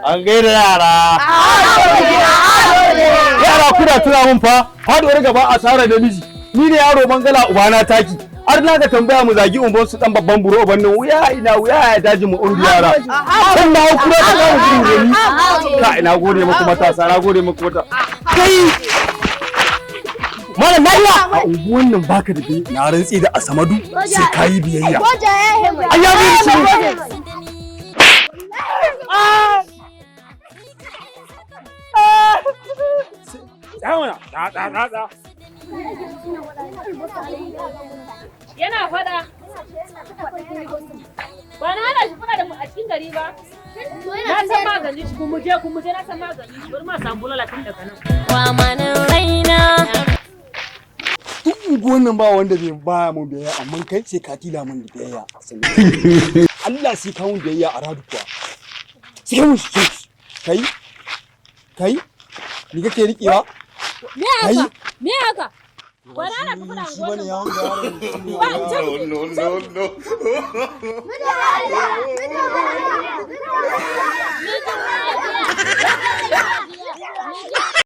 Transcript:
An gaida yara. Yara kuna tuna mun fa faduwar gaba asarar namiji. Ni ne yaro mangala ubana taki. Har na ga tambaya mu zagi umban su dan babban buro uban nan wuya ina wuya ya daji mu urdu yara. Kun na kura ta kawo gudu ni. Ka ina gode muku matasa, na gode muku mata. Kai Malam lafiya a unguwan nan baka da biyayya. Na rantsi da Asamadu sai kayi biyayya. Ai ya bi shi. Yana fada. Ba na hana shi fada da mu a cikin gari ba. Na san maganin shi, kuma je kuma je na san maganin shi. Bari ma samu bulala tun daga nan. Kwamanin raina. Duk unguwan nan ba wanda bai baya mun biyayya, amma kai sai ka tila mun da biyayya sannan. Allah sai ka mun biyayya a radu kuwa. Sai ka mun shi. Kai kai ni kake riƙewa? Me Kai. haka? Me haka? Ba na hana ka fada Shi unguwan bane nan ba. yawon yaron. Ba, No, no, no, no.